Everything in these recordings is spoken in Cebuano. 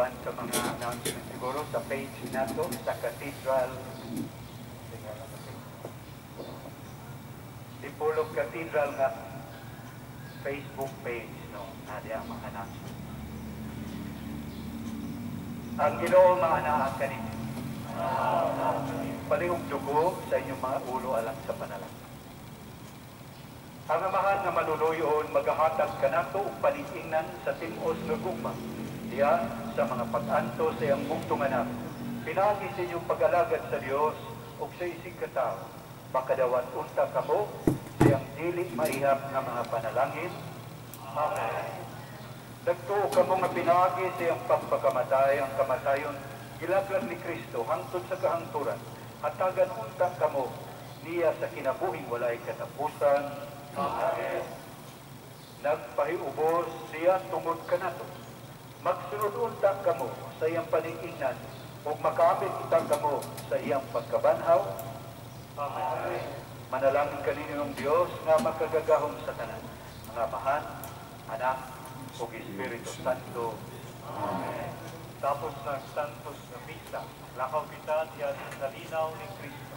uban sa mga announcement siguro sa page nato sa Cathedral. Dipolog Cathedral nga Facebook page, no, na ang mga announcement. Ang Ginoo maanaa kaninyo. Palihog dugo sa inyong mga ulo alang sa panalangin. Ang Amahan nga maluluyon magahatag kanato og panig-ingnan sa tim-os nga gugma diya sa mga pag-anto sa iyang bugtong anak. Pinaagi sa inyong pag-alagad sa Dios ug sa isig katawo, makadawat unta kamo sa iyang dili maihap nga mga panalangin. Amen. Nagtuo kamo nga pinaagi sa iyang pagpakamatay ang kamatayon gilaglag ni Kristo hangtod sa kahangturan. Hatagan unta kamo niya sa kinabuhing walay katapusan. Amen. Nagpahiubos siya tungod kanato. Magsunod unta kamo sa iyang panig-ingnan ug makaapit unta kamo sa iyang pagkabanhaw. Amen. Manalangin kaninyong Dios nga makagagahom sa tanan, ang Amahan, Anak, ug Espiritu Santo. Amen. Tapos ng Santos na Misa, lakaw kita diyan sa linaw ni Kristo.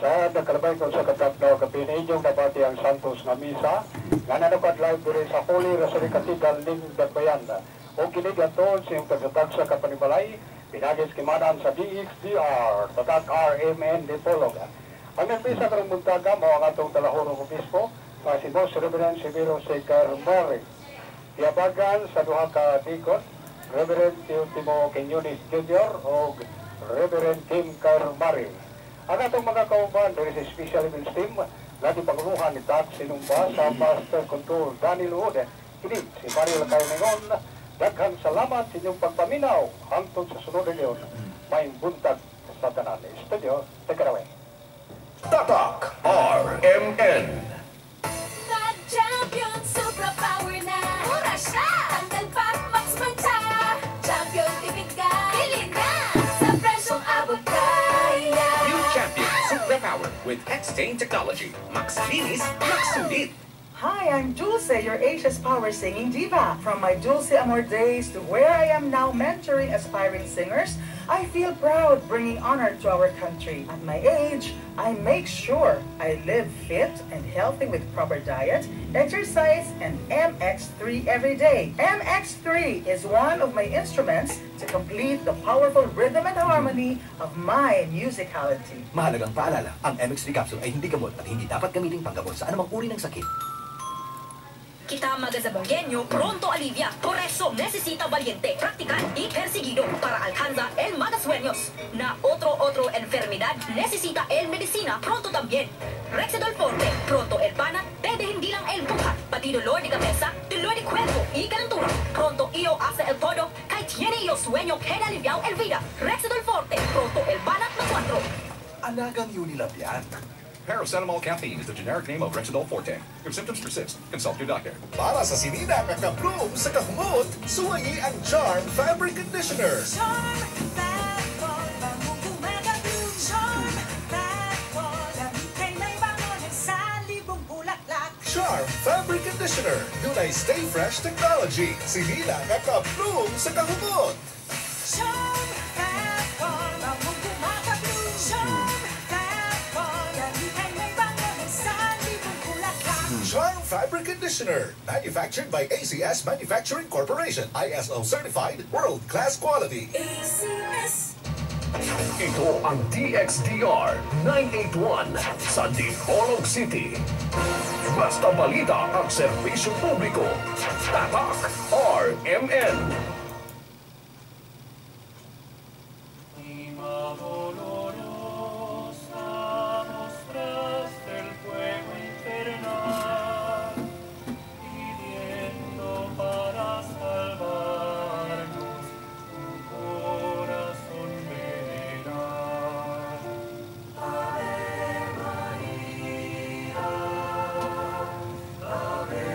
Sa nagkalabay ko sa katatlo, kapin inyong nabati ang Santos nga Misa, nga nanukad live diri sa Holy Rosary Cathedral ning Dakbayan. O kini gatol sa iyong tagsatag sa kapanibalay, pinagis kimanan sa DXDR, Tatak RMN Dipolog. Ang nagmisa karong buntaga mao ang atong Talahorong Obispo, nga si Most Reverend Severo C. Carmore. Tiyabagan sa duha ka deacon, Reverend Teotimo Quiñones Jr. o Reverend Tim Carmare. Ang atong mga kauban diri sa Special Events Team nga gipanguluhan ni Tat Sinumba sa Master Control Danny Luod. Kini si Mario Lakay Ningon. Daghang salamat sa inyong pagpaminaw hangtod sa sunod na leon. May buntag sa tanan. Studio, take it away. Tatak RMN. Mag-champion, Supra Power na. Mura siya! Tanggal pa, Max Manta. Champion, tipid ka. Pili na! Sa presyong abot kaya. New Champion Supra Power with X-Stain Technology. Max linis, max sulit. Hi, I'm Dulce, your Asia's Power Singing Diva. From my Dulce Amor days to where I am now mentoring aspiring singers, I feel proud bringing honor to our country. At my age, I make sure I live fit and healthy with proper diet, exercise, and MX3 every day. MX3 is one of my instruments to complete the powerful rhythm and harmony of my musicality. Mahalagang paalala, ang MX3 capsule ay hindi gamot at hindi dapat gamitin panggamot sa anumang uri ng sakit. Kita magazabongueño pronto alivia. Por eso necesita valiente, practical y perseguido para alcanzar el magasueños. Na otro otro enfermedad necesita el medicina pronto también. Rexidol Forte, pronto el pana, debe hindi lang el buhat, pati dolor de cabeza, dolor de cuerpo y calentura. Pronto iyo hace el todo, kay tiene iyo sueño queda aliviado el vida. Rexidol Forte, pronto el pana na cuatro. Alagang Unilab yan. Paracetamol caffeine is the generic name of Rexidol Forte. If symptoms persist, consult your doctor. Para sa sinina nga ka-bloom sa kahumot, suwayi ang Charm Fabric Conditioner. Charm Fabric, bango gumagabloom. Charm Fabric, damit kay may bango ng salibong bulaklak. Charm Fabric Conditioner. Dunay Stay Fresh Technology. Sinina nga ka-bloom sa kahumot. Charm Fabric, bango gumagabloom. Charm Fabric, damit kay may bango ng salibong bulaklak. Charm Fabric Conditioner. Manufactured by ACS Manufacturing Corporation. ISO certified, world-class quality. ACS. Ito ang DXDR 981 sa Dipolog City. Basta balita ang serbisyo publiko. Tatak RMN. Prima dolorosa mostraste el fuego infernal, pidiendo para salvarnos tu corazón federal. Ave María, Ave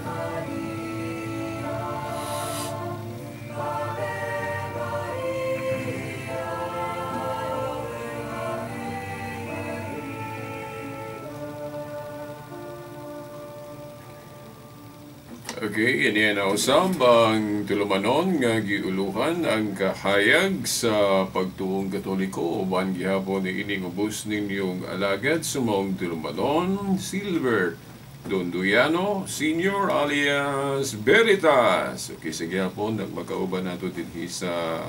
María. Okay, ini na usab ang tulumanon nga giuluhan ang kahayag sa pagtuong Katoliko uban gihapon ni ining ubos ninyong alagad sa maong tulumanon, Silver Donduyano Senior alias Veritas. Okay, sige hapon nagmakauban nato dinhi sa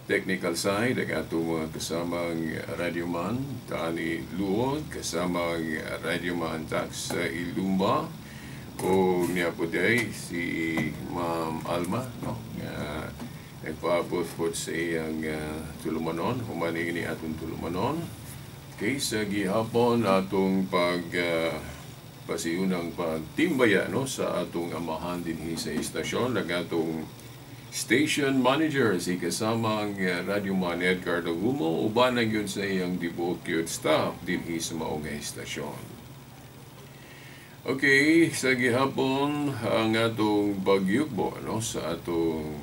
technical side ang atong mga kasamang radyoman Tani Luod, kasamang radyoman Tax Ilumba, o niya po day si Ma'am Alma, no, nga nagpaabot po sa iyang tulumanon human ini atong tulumanon. Okay, sa gihapon atong pag pasiunang pagtimbaya, no, sa atong amahan dinhi sa istasyon, ang atong station manager si kasamang radyoman Edgar Dagumo, uban na gyud sa iyang tibuok gyud staff dinhi sa maong istasyon. Okay, sa gihapon ang atong pagyugbo, no, sa atong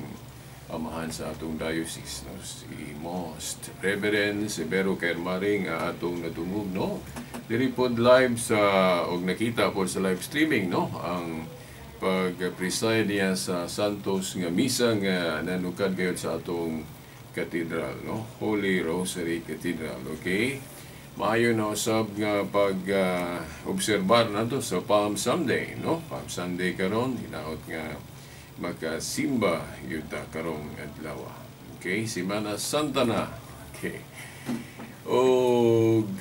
amahan sa atong diocese, no, si Most Reverend Severo Kermaring nga atong natungog, no, diri pod live sa og nakita pod sa live streaming, no, ang pag-preside niya sa Santos nga misa nga nanukad gayud sa atong cathedral, no, Holy Rosary Cathedral. Okay, maayo na usab nga pag obserbar nato sa Palm Sunday, no? Palm Sunday karon, hinaot nga makasimba gyud ta karong adlaw. Okay, Semana Santa na. Okay. Og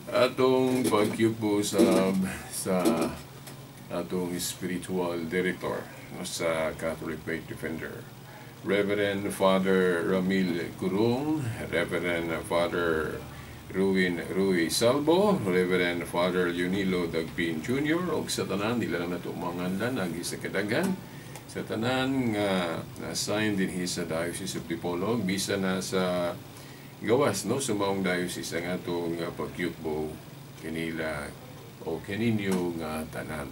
atong pagyugbo sa atong spiritual director, no, sa Catholic Faith Defender, Reverend Father Ramil Gurung, Reverend Father Ruin Rui Salvo, Reverend Father Leonilo Dagpin Jr., ug sa tanan nila lang nato manganlan agi sa kadaghan sa tanan nga na-assign dinhi sa Diocese of Dipolog, bisan na sa gawas, no, sa maong diocese, ang atong pagyugbo kanila o kaninyo nga tanan.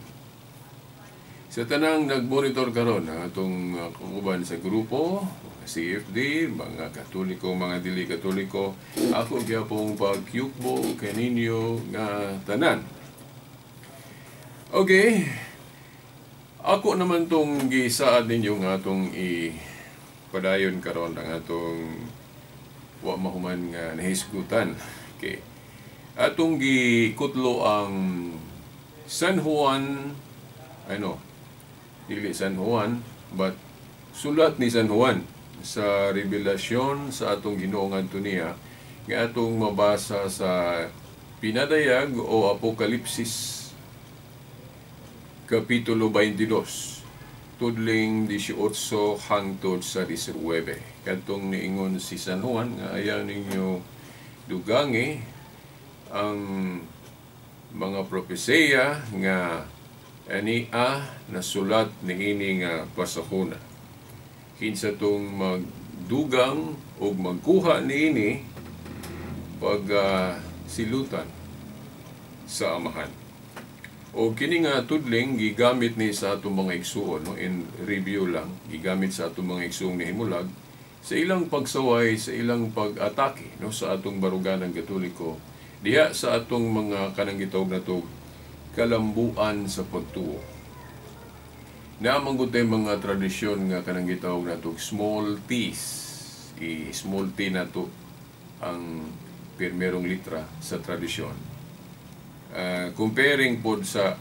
Sa tanang nagmonitor karon, ang atong kauban sa grupo, mga CFD, mga Katoliko, mga dili Katoliko, ako gyapong pagyugbo kaninyo nga tanan. Okay. Ako naman tong gisaad ninyo nga atong i padayon karon ang atong wa mahuman nga nahisgutan. Okay. Atong gikutlo ang San Juan, ano, dili San Juan, but sulat ni San Juan sa revelasyon sa atong Ginoo ngadto niya nga atong mabasa sa Pinadayag o Apokalipsis Kapitulo 22 tudling 18 hangtod sa 19, kadtong niingon si San Juan nga ayaw ninyo dugangi ang mga propesiya nga ania nasulat niini nga pasahuna. Kinsa tong magdugang og magkuha niini, pag silutan sa Amahan. O kini nga tudling gigamit ni sa atong mga igsuon, no, in review lang, gigamit sa atong mga igsuong nihimulag sa ilang pagsaway, sa ilang pag-atake, no, sa atong baruganan Katoliko diha sa atong mga kanang gitawag nato kalambuan sa pagtuo. Naa man gud tay mga tradisyon nga kanang gitawag nato small t's. I small t nato ang pirmerong litra sa tradisyon. Comparing pod sa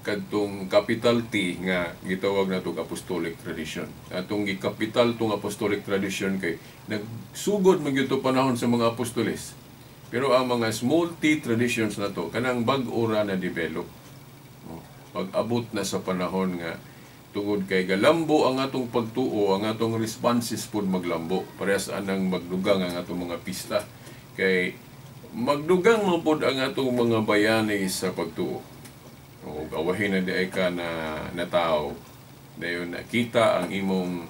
kadtong capital T nga gitawag nato apostolic tradition. Atong gi-capital tong apostolic tradition kay nagsugod man gyud to panahon sa mga apostoles. Pero ang mga small t traditions nato kanang bag-o ra na develop. No? Pag-abot na sa panahon nga tungod kay galambo ang atong pagtuo, ang atong responses pod maglambo. Parehas anang magdugang ang atong mga pista kay magdugang man pod ang atong mga bayani sa pagtuo. O awahin na diay ka na tao, dayon nakita ang imong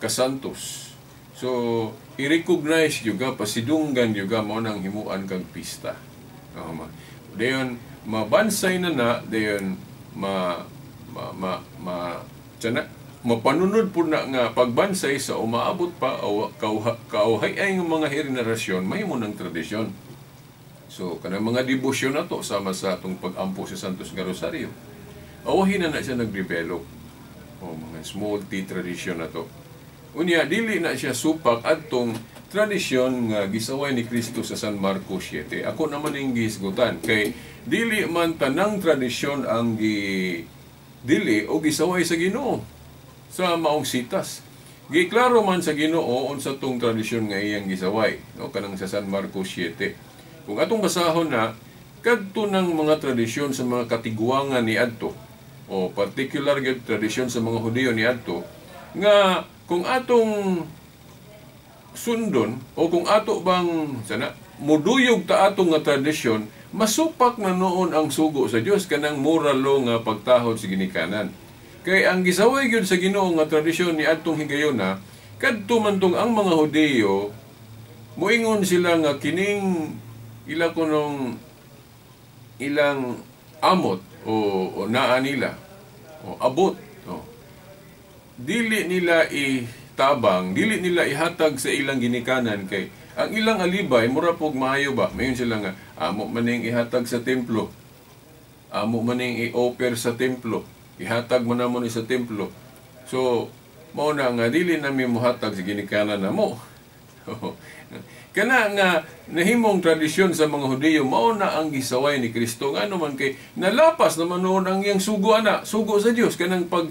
kasantos. So, i-recognize gyud ka, pasidunggan gyud ka, mao nang himuan kag pista. No, ma. Dayon mabansay na na, dayon ma ma ma, ma tsana, mapanunod po na nga pagbansay sa umaabot pa o kauhay ay ng mga henerasyon, mahimo ng tradisyon. So, kanang mga debosyon nato sama sa atong pag-ampo sa Santos nga Rosario. Awahin na na siya nag-develop. O mga small t tradisyon na to. Unya, dili na siya supak adtong tradisyon nga gisaway ni Kristo sa San Marcos 7. Ako naman ning gihisgutan kay dili man tanang tradisyon ang gi dili o gisaway sa Ginoo sa maong sitas. Giklaro man sa Ginoo unsa tong tradisyon nga iyang gisaway, no, kanang sa San Marcos 7. Kung atong basahon na kadto ng mga tradisyon sa mga katiguangan ni adto o particular gyud tradisyon sa mga Hudiyo ni adto nga kung atong sundon o kung ato bang sana muduyog ta atong nga tradisyon, masupak na noon ang sugo sa Dios kanang moral law nga pagtahod sa ginikanan. Kay ang gisaway gyud sa Ginoo nga tradisyon ni adtong higayona, kadto man tong ang mga Hudiyo moingon sila nga kining ila kunong ilang amot o naa nila o abot, o dili nila itabang, dili nila ihatag sa ilang ginikanan kay ang ilang alibay mura pog maayo ba. Mayon sila nga amo maning ihatag sa templo, amo maning i-offer sa templo, ihatag man namo ni sa templo. So mao na nga dili nami mohatag sa ginikanan namo. Kana nga nahimong tradisyon sa mga Hudiyo, mao na ang gisaway ni Kristo. Ngano man kay nalapas naman noon ang iyang sugo ana, sugo sa Dios kanang pag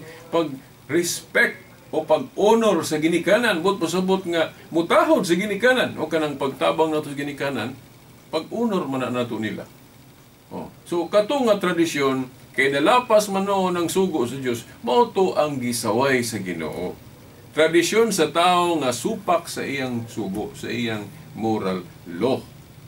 respect o pag-honor sa ginikanan, but pasabot nga mutahod sa ginikanan o kanang pagtabang nato sa ginikanan, pag-honor man na nato nila. Oh. So kato nga tradisyon kay nalapas man noon ang sugo sa Dios, mao to ang gisaway sa Ginoo. Tradisyon sa tao nga supak sa iyang sugo, sa iyang moral law.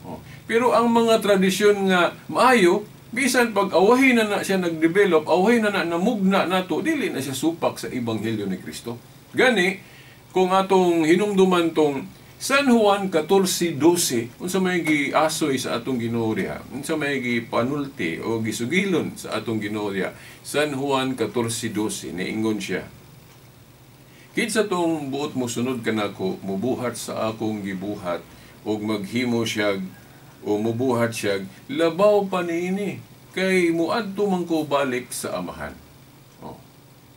Oh. Pero ang mga tradisyon nga maayo, bisan pag awahin na na siya nag-develop, awahin na na namugna nato, dili na siya supak sa ebanghelyo ni Kristo. Gani, kung atong hinumduman tong San Juan 14:12, unsa may giasoy sa atong Ginoo diha, unsa may gipanulti o gisugilon sa atong Ginoo diha, San Juan 14:12, niingon siya, kinsa tong buot mosunod kanako, mubuhat sa akong gibuhat, ug maghimo siya o mubuhat siya, labaw pa niini, kay muadto man ko balik sa amahan. Oh.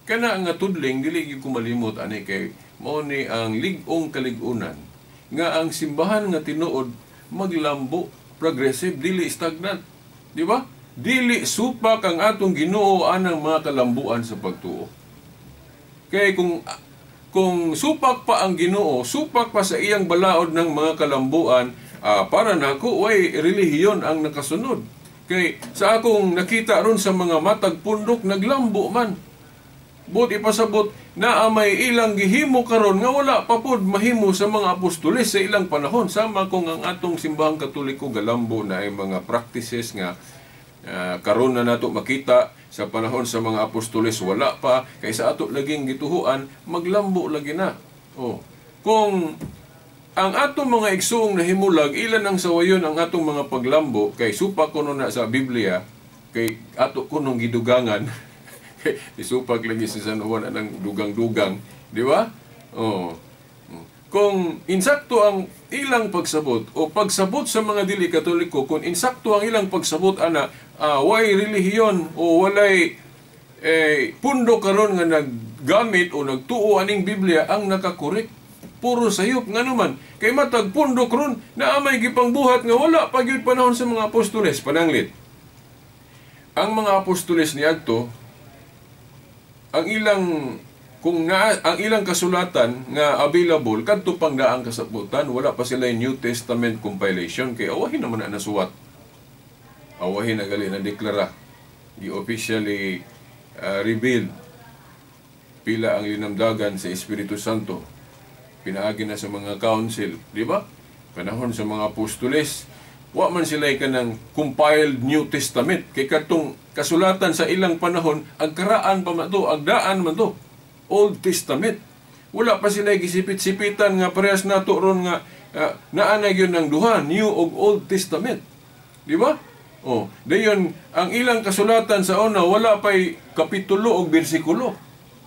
Kana nga tudling, dili gyud ko malimot ani kay mao ni ang lig-ong kalig-unan nga ang simbahan nga tinuod maglambo, progressive, dili stagnant. Di ba? Dili supak ang atong Ginoo anang mga kalambuan sa pagtuo. Kay kung supak pa ang Ginoo, supak pa sa iyang balaod ng mga kalambuan, para nako way relihiyon ang nakasunod. Kay sa akong nakita ron sa mga matag pundok naglambo man. But ipasabot na may ilang gihimo karon nga wala pa pod mahimo sa mga apostoles sa ilang panahon. Sama kung ang atong simbahang Katoliko galambo na ay mga practices nga karon na nato makita sa panahon sa mga apostoles wala pa, kay sa ato laging gituhuan maglambo lagi na. Oh. Kung ang atong mga igsuong nahimulag, ilan ang sawayon ang atong mga paglambo, kay supak kuno na sa Biblia, kay ato kunong gidugangan. Isupag lagi si San Juan anang dugang-dugang, di ba? Oh. Kung insakto ang ilang pagsabot o pagsabot sa mga dili Katoliko, kung insakto ang ilang pagsabot ana, way relihiyon o walay pundo karon nga naggamit o nagtuo aning Biblia ang nakakorek. Puro sayop nga naman kay matag pundo karon na may gipangbuhat nga wala pa gyud panahon sa mga apostoles. Pananglit ang mga apostoles niadto, ang ilang kung na, ang ilang kasulatan nga available kadto pang daang kasabutan, wala pa sila New Testament compilation kay awahin naman na nasuwat. Awahin na gali na deklara, gi officially revealed pila ang linamdagan sa Espiritu Santo. Pinaagi na sa mga council, di ba? Panahon sa mga apostoles, wa man sila kanang compiled New Testament kay kadtong kasulatan sa ilang panahon ang karaan pa man to, agdaan man to, Old Testament. Wala pa sila gisipit-sipitan nga parehas nato ron nga naa na gyud ng duha, New ug Old Testament. Di ba? Oh, dayon ang ilang kasulatan sa una wala pay kapitulo og bersikulo.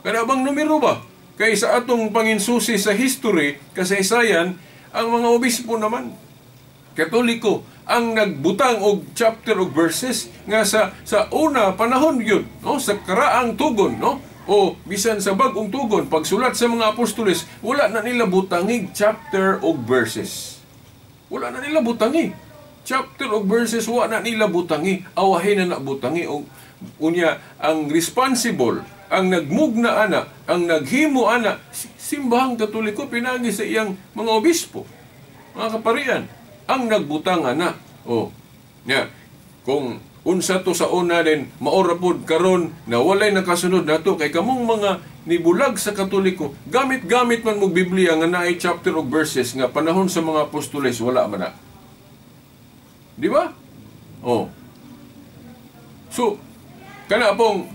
Kana bang numero ba? Kay sa atong panginsusi sa history, kasaysayan, ang mga obispo naman. Katoliko ang nagbutang og chapter og verses nga sa una panahon gyud, no, sa karaang tugon, no, o bisan sa bag-ong tugon pagsulat sa mga apostoles, wala na nila butangig chapter og verses. Wala na nila butangi chapter og verses, wa na nila butangi, awahin na na butangi. Og unya ang responsible, ang nagmugna ana, ang naghimo ana, Simbahang Katoliko pinagi sa iyang mga obispo, mga kaparian ang nagbutang ana. O nya kung unsa to sa una din maora pod karon na walay nakasunod nato, kay kamong mga nibulag sa Katoliko, gamit-gamit man mo Biblia nga naay chapter og verses nga panahon sa mga apostoles wala man na. Di ba? Oh. So kana pong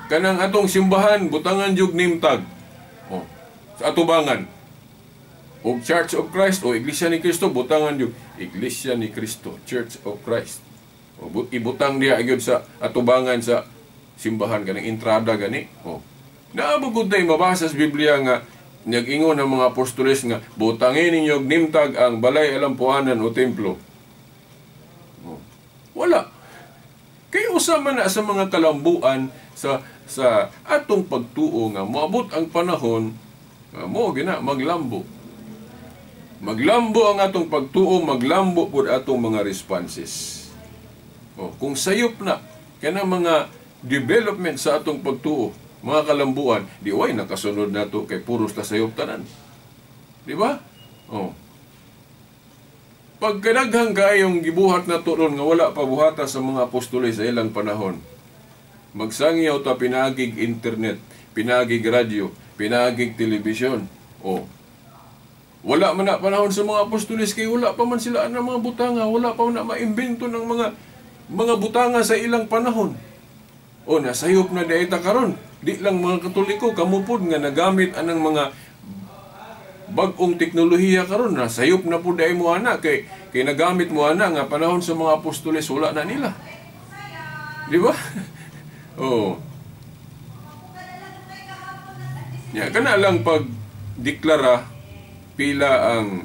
kanang atong simbahan butangan jug name tag. Oh. Sa atubangan. Og Church of Christ o Iglesia ni Cristo, butangan jug Iglesia ni Cristo, Church of Christ. O ibutang diha gyud sa atubangan sa simbahan, kanang entrada gani. Oh. Naa ba gud tay mabasa sa Biblia nga nag-ingon ang mga apostoles nga butangin ninyo og name tag ang balay alampuanan o templo? Oh. Wala. Kay usa man na sa mga kalambuan sa atong pagtuo nga moabot ang panahon mo gina maglambo. Maglambo ang atong pagtuo, maglambo pud atong mga responses. O, kung sayop na kanang mga development sa atong pagtuo, mga kalambuan, di way nakasunod nato kay puros ta sayop tanan. Di ba? O. Pagkadaghang kaayong gibuhat nato ron nga wala pa buhata sa mga apostoles sa ilang panahon, magsangyaw ta pinagig internet, pinagig radyo, pinagig telebisyon. O, wala man na panahon sa mga apostoles kay wala pa man sila ang mga butanga, wala pa man na maimbento ng mga butanga sa ilang panahon. O, nasayop na diay ta karon. Di lang mga Katoliko, kamupod nga nagamit anang mga bag-ong teknolohiya karon, nasayop na pud diay mo ana kay nagamit mo ana nga panahon sa mga apostoles wala na nila. Di ba? Oo. Ya, kana lang pagdeklara pila ang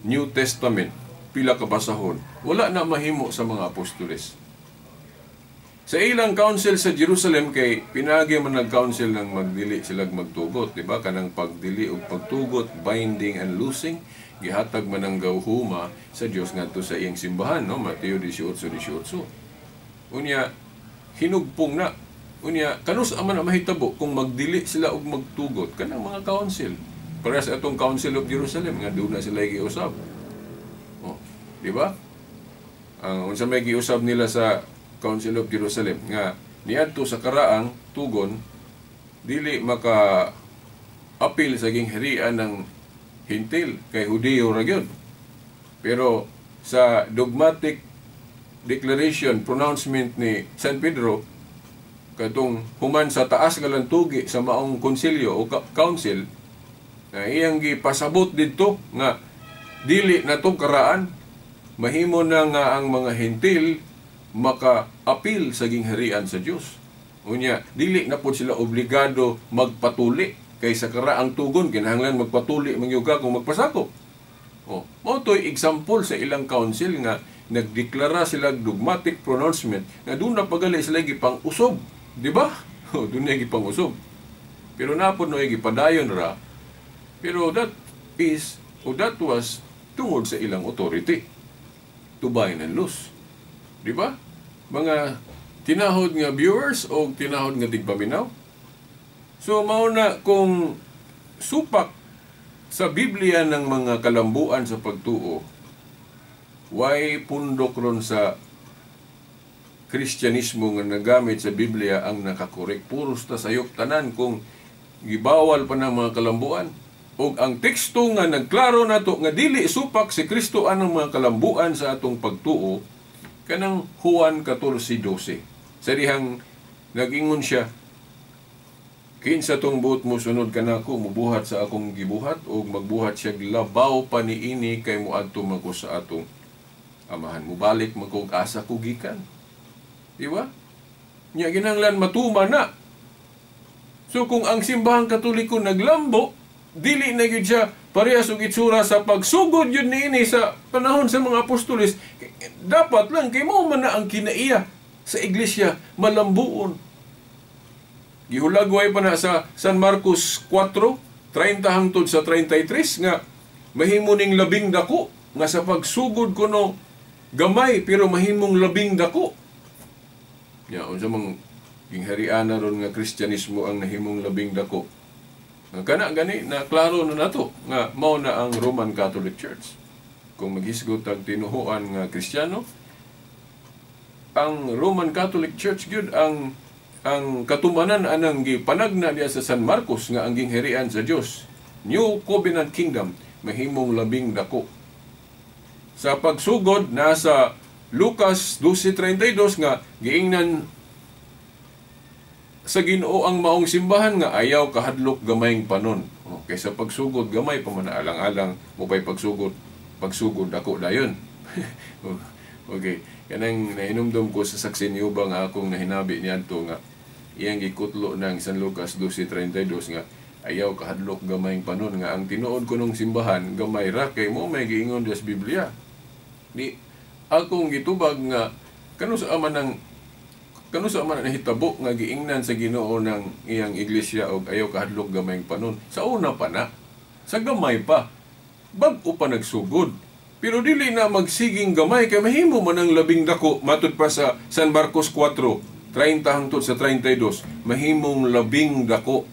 New Testament, pila ka basahon, wala na mahimo sa mga apostoles. Sa ilang council sa Jerusalem kay pinagi man nag-council ng magdili sila magtugot, di ba? Kanang pagdili og pagtugot, binding and loosing, gihatag man ang gawhuma sa Dios ngadto sa iyang simbahan, no? Mateo 18:18. Unya hinugpong na. Unya kanus man na mahitabo kung magdili sila og magtugot kanang mga council. Para sa atong Council of Jerusalem nga doon na sila giusab. Oh, di ba? Ang unsa may giusab nila sa Council of Jerusalem nga niadto sa karaang tugon dili maka apil sa gingharian ng Hintil kay Hudiyo ra gyud. Pero sa dogmatic declaration pronouncement ni San Pedro kadtong human sa taas nga lantugi sa maong konsilyo o council na iyang gipasabot didto nga dili na to karaan, mahimo na nga ang mga Hintil maka-apil sa gingharian sa Dios. Unya dili na pud sila obligado magpatuli kay sa karaang tugon kinahanglan magpatuli man gyud ka kung magpasakop. Oh, mao toy example sa ilang council nga nagdeklara sila dogmatic pronouncement nga doon na pagali sila gipang-usob, di ba? Oh, doon na gipang-usob. Pero napod no gipadayon ra. Pero that is, o that was, tungod sa ilang authority to bind and loose. Di ba? Mga tinahod nga viewers o tinahod nga tigpaminaw. So, mao na kung supak sa Biblia ng mga kalambuan sa pagtuo, why pundok ron sa Kristyanismo nga nagamit sa Biblia ang nakakorek? Puros ta sayop tanan kung gibawal pa ng mga kalambuan. Og ang teksto nga nagklaro nato nga dili supak si Kristo anang mga kalambuan sa atong pagtuo, kanang Juan 14:12. Sa dihang nag-ingon siya, kinsa tong buot mo sunod kanako, mubuhat sa akong gibuhat, og magbuhat siya labaw pa niini kay moadto man ko sa atong amahan. Mubalik man ko og asa ko gikan. Di ba? Nya ginanglan matuma na. So kung ang Simbahang Katoliko naglambo, dili na gyud siya Parehas og itsura sa pagsugod yun niini sa panahon sa mga apostoles. Dapat lang kay mao man na ang kinaiya sa iglesia malambuon. Gihulagway pa na sa San Marcos 4:30 hangtod sa 33 nga mahimo ning labing dako, nga sa pagsugod kuno gamay pero mahimong labing dako. Ya, unsa mang gingharian na ron nga Kristyanismo ang nahimong labing dako? Nga kana gani na klaro na nato nga mao na ang Roman Catholic Church. Kung maghisgot ang tinuhuan nga Kristiyano, ang Roman Catholic Church gyud ang katumanan anang gipanagna diya sa San Marcos nga ang gingharian sa Dios, New Covenant Kingdom, mahimong labing dako. Sa pagsugod nasa Lucas 12:32 nga giingnan sa Ginoo ang maong simbahan nga ayaw kahadlok gamayng panon. Okay, sa pagsugod gamay pa man alang-alang mo pay pagsugod, pagsugod dako dayon. Okay, kanang nahinumdum ko sa saksi niyo ba nga akong nahinabi niadto nga iyang gikutlo ng San Lucas 12:32 nga ayaw kahadlok gamayng panon, nga ang tinuod ko nung simbahan gamay ra kay mo may giingon sa Biblia. Di akong gitubag nga kano sa ama ng kano sa man nahitabo nga giingnan sa Ginoo ng iyang iglesia og ayaw kahadlok gamayng panon. Sa una pa na, sa gamay pa, bag-o pa nagsugod. Pero dili na magsiging gamay kay mahimo man ang labing dako matud pa sa San Marcos 4:30 hangtod sa 32, mahimong labing dako.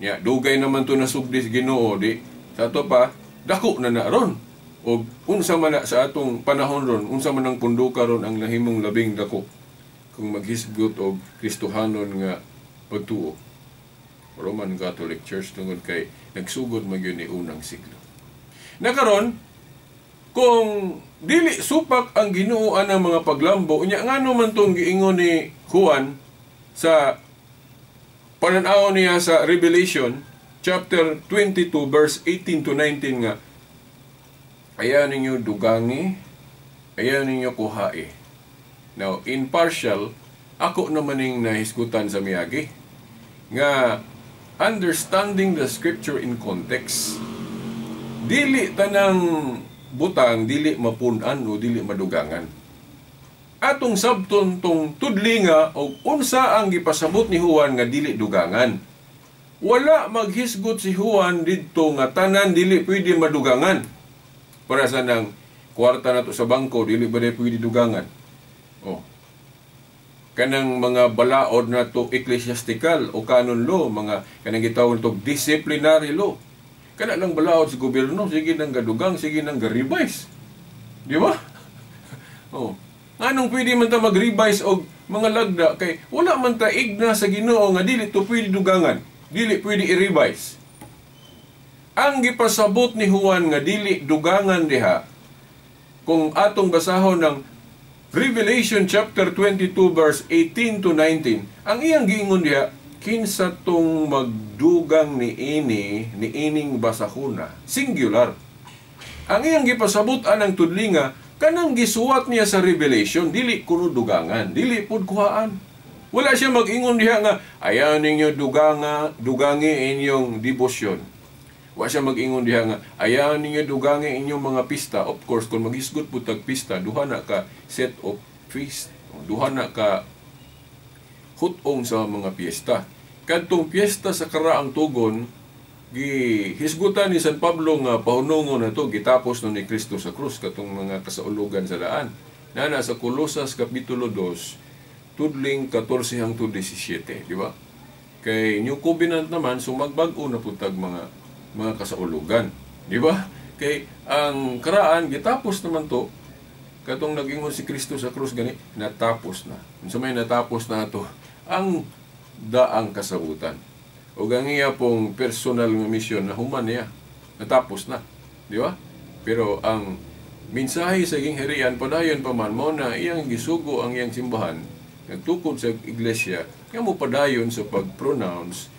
Ya, dugay naman to nasugdi sa Ginoo di sa ato pa dako na na ron. Og unsa man na sa atong panahon ron, unsa man ang punduka ron ang nahimong labing dako kung maghisgot og Kristohanon nga pagtuo. Roman Catholic Church, tungod kay nagsugod man gyud ni unang siglo. Nakaron, kung dili supak ang Ginoo ang mga paglambo, unya ngano man tong giingon ni Juan sa pananaw niya sa Revelation chapter 22 verse 18 to 19 nga ayaw ninyo dugangi, ayaw ninyo kuhae. Now, in partial, ako naman ning nahisgutan sa miyagi nga understanding the scripture in context. Dili tanang butang dili mapun-an o dili madugangan. Atong sabton tong tudli nga og unsa ang gipasabot ni Juan nga dili dugangan. Wala maghisgot si Juan didto nga tanan dili pwede madugangan. Para sa nang kwarta nato sa bangko dili ba pwede dugangan? Oh. Kanang mga balaod nato ecclesiastical o canon law, mga kanang gitawag to disciplinary law. Kana lang balaod sa gobyerno, sige nang gadugang, sige nang ga-revise. Di ba? Oh. Anong pwede man ta mag-revise og mga lagda kay wala man ta igna sa Ginoo nga dili to pwede dugangan, dili pwede i-revise. Ang gipasabot ni Juan nga dili dugangan diha, kung atong basahon ng Revelation chapter 22 verse 18 to 19, ang iyang giingon diha, kinsa tong magdugang ni ining basahuna, singular. Ang iyang gipasabot anang tudlinga, kanang gisuwat niya sa Revelation, dili kuno dugangan, dili pud kuhaan. Wala siya mag-ingon diha nga ayaw ninyo dugangi inyong debosyon. Wala siya mag-ingon diha nga ayaw ninyo dugangi inyong mga pista. Of course, kung maghisgot pud tag pista, duha na ka set of feast, duha na ka hutong sa mga piyesta. Kadtong piyesta sa karaang tugon, gihisgutan ni San Pablo nga pahunongon na to, gitapos no ni Kristo sa krus katong mga kasaulugan sa daan. Nana sa Colosas kapitulo 2, tudling 14 hangtod 17, di ba? Kay New Covenant naman sumagbag-o na pud tag mga kasaulugan, di ba? Kay ang karaan gitapos naman to, katong nag-ingon si Kristo sa krus gani, natapos na. Unsa may natapos na to? Ang daang kasabutan. O ang iya pong personal nga misyon na human niya, natapos na, di ba? Pero ang mensahe sa gingharian padayon pa man, mao na iyang gisugo ang iyang simbahan, nagtukod sa iglesia, nga mo padayon sa pag-pronounce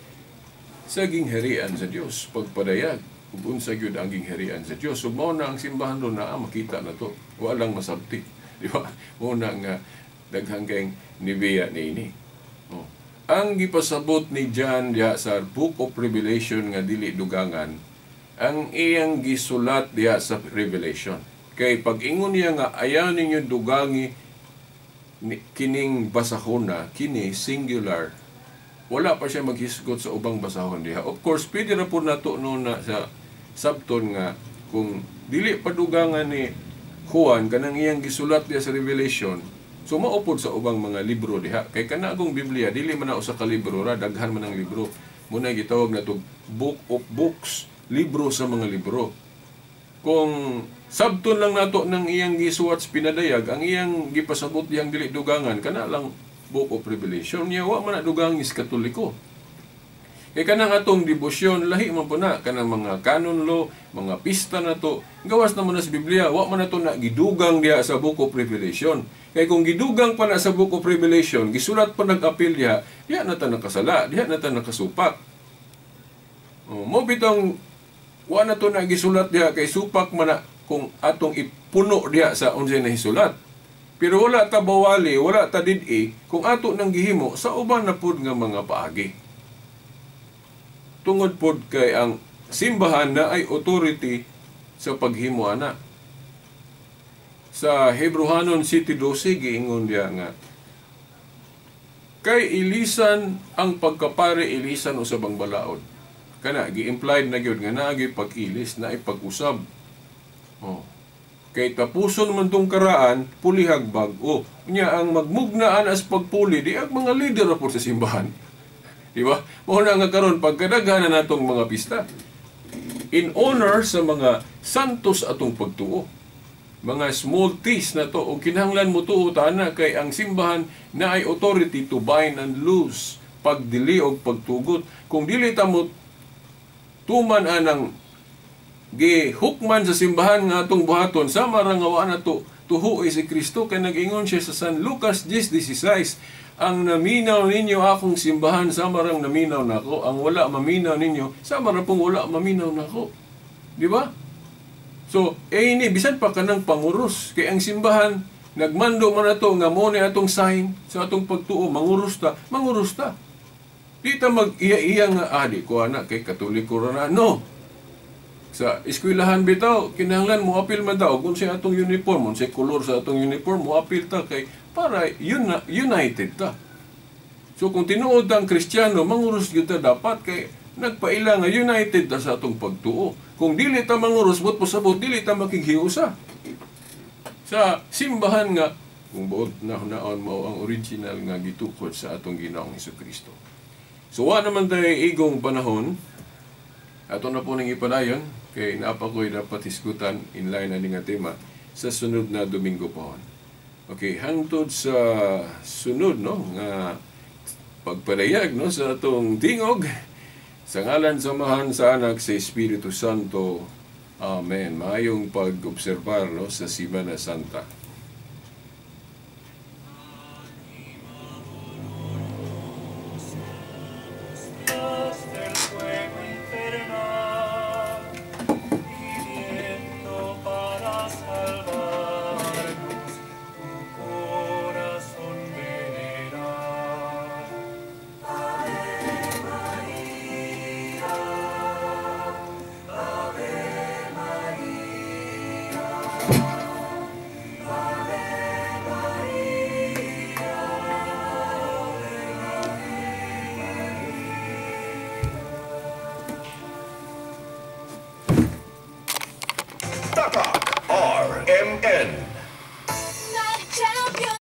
sa gingharian sa Dios, pagpadayag ug unsa gyud ang gingharian sa Dios. Ug mao na ang simbahan ron na makita na to, walang masabti, di ba? Mao na nga daghang kayong nibiya niini. Oh. Ang gipasabot ni John diha sa Book of Revelation nga dili dugangan, ang iyang gisulat diha sa Revelation. Kay pag-ingon niya nga ayaw ninyo dugangi kining basahon na, kini singular, wala pa siya maghisgot sa ubang basahon diha. Of course, pwede ra po nato no na sa sabton nga kung dili pa dugangan ni Juan kanang iyang gisulat diha sa Revelation, so maupod sa ubang mga libro diha. Kay kana akong Biblia dili man na usa ka libro ra, daghan man ang libro. Muna gitawag natog book of books, libro sa mga libro. Kung sabton lang nato ng iyang gisuwat sa pinadayag, ang iyang gipasabot diyang dili dugangan, kana lang Book of Revelation niya, wa man na dugangis Katoliko. Kay kanang atong debosyon, lahi man po na, kanang mga canon law, mga pista na to, gawas naman na sa Biblia, wa man na to na gidugang diha sa Book of Revelation. Kay kung gidugang pa na sa Book of Revelation, gisulat pa nag-apil diha, diha na ta nakasala, diha na ta nakasupak. O, mo bitong wa na to na gisulat diha kay supak man na kung atong ipuno diha sa unsay nahisulat. Pero wala ta bawali, wala ta did-i kung ato nang gihimo sa uban na pud nga mga paagi. Tungod pod kay ang simbahan na ay authority sa paghimo ana. Sa Hebrohanon 7:12 giingon diha nga kay ilisan ang pagkapare, ilisan usab ang balaod. Kana gi-implied na gyud nga naagi pag-ilis, naay pag-usab. Oh. Kay tapuson man tong karaan, pulihag bag-o. Nya ang magmugnaan as pagpuli di ang mga leader ra pod sa simbahan. Di ba? Mao na nga karon pagkadaghan na natong mga pista in honor sa mga santos atong pagtuo. Mga small t's na to, og kinahanglan mo tuo ta na kay ang simbahan na ay authority to bind and loose, pagdili og pagtugot. Kung dili ta mo tuman anang gihukman sa simbahan nga atong buhaton, sama ra nga wa na to tuhuoy si Kristo, kay nag-ingon siya sa San Lucas 10:16, ang naminaw ninyo akong simbahan, sama rang naminaw nako, ang wala maminaw ninyo, sama ra pong wala maminaw nako. Di ba? So, ini bisan pa kanang panguros, kay ang simbahan nagmando man ato nga mo ni atong sign sa atong pagtuo, manguros ta, manguros ta. Di ta mag-iya-iya nga, di ko ana, kay Katoliko ra na. No. Sa eskwelahan bitaw, kinahanglan mo apil man ta, kung sa atong uniform, unsay kolor sa atong uniform, mo apil ta kay para united ta. So kung tinuod ang Kristiyano, manguros gyud ta dapat kay nagpaila nga united ta sa atong pagtuo. Kung dili ta manguros, buot pasabot dili ta makighiusa. Sa simbahan nga kung buot na hunaon mao ang original nga gitukod sa atong Ginoong Hesukristo. So wa naman tayo igong panahon, ato na po nang ipadayon kay naa pa ko'y dapat hisgutan in line ani nga tema sa sunod na Domingo pohon. Okay, hangtod sa sunod no nga pagpadayag no sa atong tingog, sa ngalan sa Amahan, sa Anak, sa Espiritu Santo. Amen. Maayong pag-obserbar no sa Semana Santa. RMN.